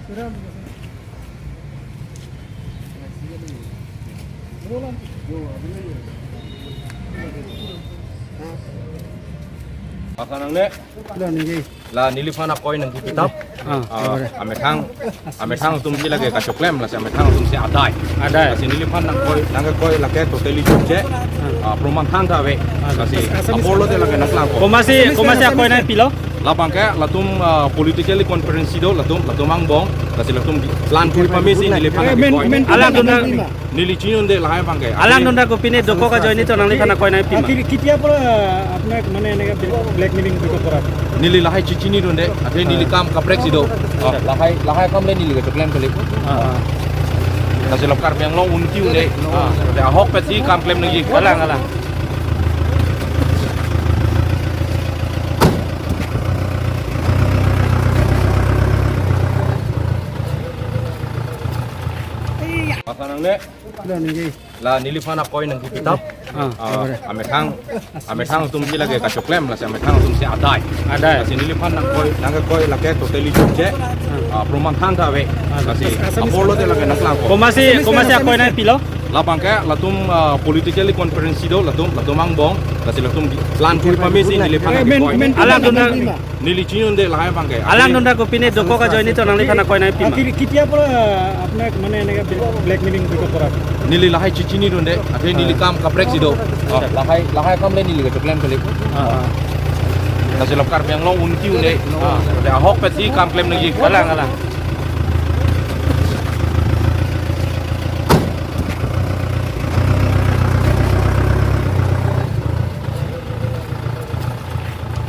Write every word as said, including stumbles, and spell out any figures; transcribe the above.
Pakanang ne? Lo ningje. La neliphan akoi nangkipitap. Ah, ah, boleh. Amethang, amethang atumsi lake kachoklem, lasi amethang atumsi adai. Adai. Lasi neliphan nangkoi, nangkoi lake totally chokche. Ah. Ah, proman thantha ave. Ah. Lasi Assamese apor lote lake nangklangpo. Komatsi, Assamese komatsi akoi nangpilo? Labang ke latum, ah, politically conference do, latum, latum angbong, lasi latum plan kuri pamesi neliphan akoi. Alangdun ta, neli chinine lahai abang ke. Alangdun ta kopine dokok ajoine to nangliphan akoi nangpima? Kiti-, ketia pora, ah, apnar mane eneka blackmailing dokok pora? Neli lahai chechinidunde, athe neli kam kaprek si do. Ah, lahai, lahai kam le neli kachoklem kali. Ah, ah. Lasi lap Karbi Anglong unnoti un-e. Ah, de ahokpet si kam klem nangji. Alang, alang. Pakanang ne? Lo ningje. La neliphan akoi nangkipitap. Ah, ah, boleh. Amethang, amethang atumsi lake kachoklem, lasi amethang atumsi adai. Adai. Lasi neliphan nangkoi, nangkoi lake totally chokche. Ah. Ah, proman thantha ave. Ah. Lasi Assamese apor lote lake nangklangpo. Komatsi, komatsi akoi nangpilo? Labang ke latum, ah, politically conference do, latum, latum angbong, lasi latum plan kuri pamesi neliphan akoi. Alangdun ta, neli chinine lahai abang ke. Alangdun ta kopine dokok ajoine to nangliphan akoi nangpima? Kiti-, ketia pora, ah, apnar mane eneka blackmailing dokok pora? Neli lahai chechinidunde, athe neli kam kaprek si do. Ah, lahai, lahai kam le neli kachoklem kali. Ah, ah. Lasi lap Karbi Anglong unnoti un-e. Ah, de ahokpet si kam klem nangji. Alang, alang.